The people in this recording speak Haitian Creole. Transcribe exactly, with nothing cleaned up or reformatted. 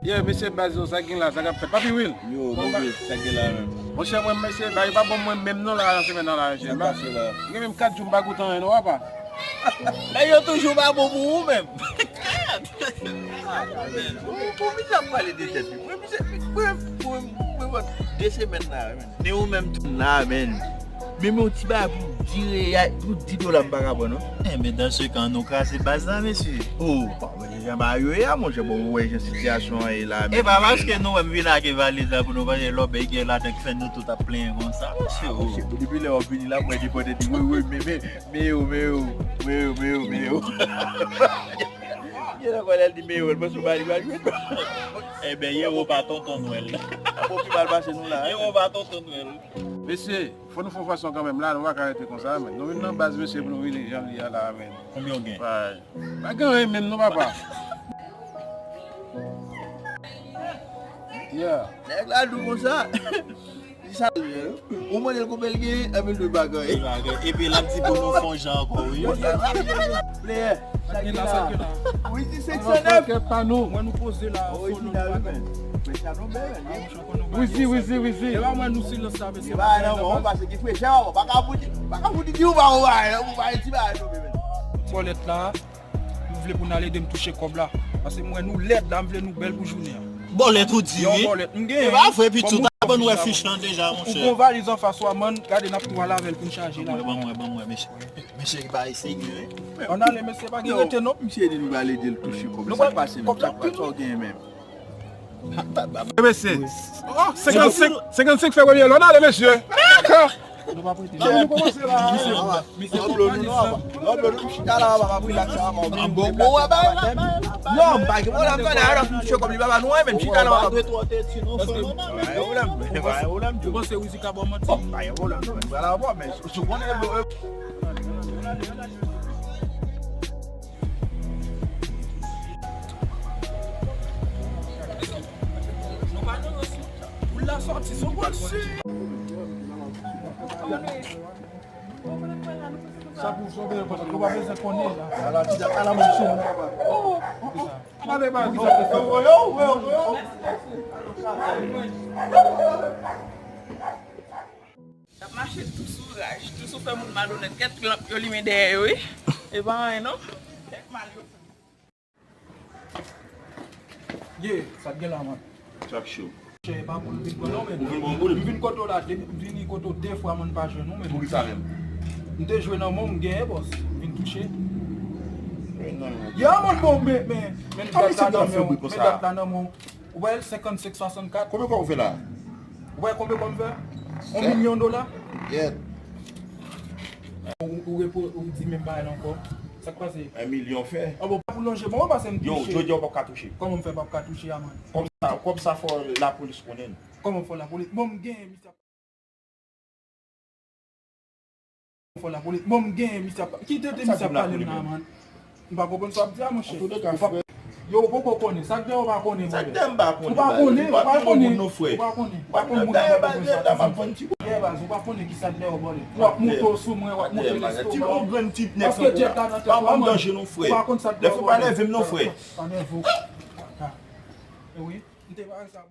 Yeah, mesye baz yo, sa gen la, sa k ap fèt? Papi Will. Yo, monchè, sa gen la menm. Monchè, mwen, mesye, bagay pa bon mwen menm non la, nan semèn nan la, mesye. Sa pase la? Gen menm kat jou m pa goute anyen non, papa. Bagay yo toujou pa bon pou ou menm. Bon, bon, misye ap pale de tèt li. Mwen, misye, mwen, mwen, mwen, de semèn la, menm. Ni ou menm tou la, menm. Men, men yon ti bagay pou di reyal, pou di dola m pa ka pran, non. Enben, dans ce cas, nou kraze baz la, mesye. Oh, bon, men jan bagay yo ye a, monchè, bon, ou wè jan sitiyasyon an ye la, men. E pa paske nou wè m vin lage valiz la pou nou pase lòbèy gen ladan ki fè nou tout ap plenyen konsa, mesye. Ah, oh, monchè, depi lè w ap vini la, mwen depòte di, wi, wi, men, men, men yo, men yo, men yo, men yo, men yo. Gen nan kòlè l di men yo, l panse w pa li pral jwenn. Enben, Yero pa tonton Nwèl. Bon, ki mal pase nou la, hein? Yero pa tonton Nwèl. Mesye, fò nou fè yon fason kanmenm la, nou pa ka rete konsa, men. Nou vin nan baz, mesye, pou nou vini jan l ye a la, men. Konbyen w gen? Pa, pa gen anyen menm non, papa. Yeah. Nèg la dou konsa. Li sa, ou mande l konbyen l gen, enben l pa gen anyen. Epi l ap di pou nou fè yon jan ankò, wi. Player, sa gen la. Wizi senk san nèf. Mwen nou poze la, solo nou pa gen. Wizi, Wizi, Wizi. E pa mwen nou silans sa, mesye. E pa nan mwen, pase ki fresh, pa ka fout, pa ka fout di ou pa ou pa, ou pa ti ba nou, men. Bòlèt la, m vle pou n al ede m touche kòb la. Paske m wè nou lèd la, m vle nou bèl pou jounen an. Bòlèt ou di, wi. Yon bòlèt, m gen. E pa vre, pitit, ou ta ban nou wè fich lan deja, monchè. Ou gon valiz anfas ou a, man, gade n ap tou al avè l pou n chaje la. Ban mwen, ban mwen, mesye. Mesye ki bay serye, wi. Ann ale, mesye, pa gen rete, non. Misye di nou pral ede l touche kòb la. Sa k pase menm? Sa k pase, sa w genyen menm? Mesye. Oh, senkannsenk, senkannsenk fè premye lòn, ale, mesye. Nou pa prete. Misye, misye konpanis lan. Non, m pa gen pwoblèm, tande, alò, misye kòm li pa ba nou, men chita la, papa. Pa gen pwoblèm, pa gen pwoblèm. Ou panse Wizi ka ba w manti? Pa gen pwoblèm, non, men, ala, bon, men, si w konnen, nou pa nan rans, non. Pou l la sòti, se yon gòl si. Sa pou sove, nou pa bezwen konnen la. Ala, ti ala, ala, mwen sou moun, papa. Ala, baz. Y ap mache tou sou raj, tou sou fè moun malonèt. Kèt lanp yo limen dèyè yo, wi. E pa anyen, non. Kèt mal yo fè. Ye, sa t gen la, man? Trap show. Chè, e pa pou l vin pran non, men. Ou vin pran boul? M vin kote w la, de, m vini kote w de fwa, man, m pa jwenn ou, men. Poukisa menm? M te jwe nan men w, m genyen, bòs. M vin touche. Ya, man, bon, men, men, men dat la nan men w, men dat la nan men w. Ou wè l senkannsenk swasannkat. Konbyen kòb ou fè la? Ou wè konbyen kòb m fè? Yon milyon dola? Yeah. Ou, ou repo, ou di menm bagay la ankò. Sa k pase? Yon milyon fè. An bon, pa pou lonje, bon, pase m touche. Yo, jodi a ou p ap ka touche. Kòman m fè p ap ka touche a, man? Kòb sa, kòb sa fò lapolis konnen l. Kòman fò lapolis? Bon, m genyen, misye. Fò lapolis. Bon, m genyen, misye ap, ki tete misye ap pale m nan, man? M pa konprann sa w ap di a, monchè. Yo, ou poko konnen. Sa k fè ou pa konnen, monchè? Ou pa konnen, ou pa konnen. Ou pa konnen, ou pa konnen moun nan, ou pa konnen sa k fè. Ye, baz, ou pa konnen ki sa k dèyè w, bòlèt. W ap moute w sou mwen, w ap moute lestomak w. Paske djèt la nan tèt ou a, man. Ou pa konn sa k dèyè w, bòlèt. Pa leve m non, frè. Pa nève w. E wi, m te pare sa.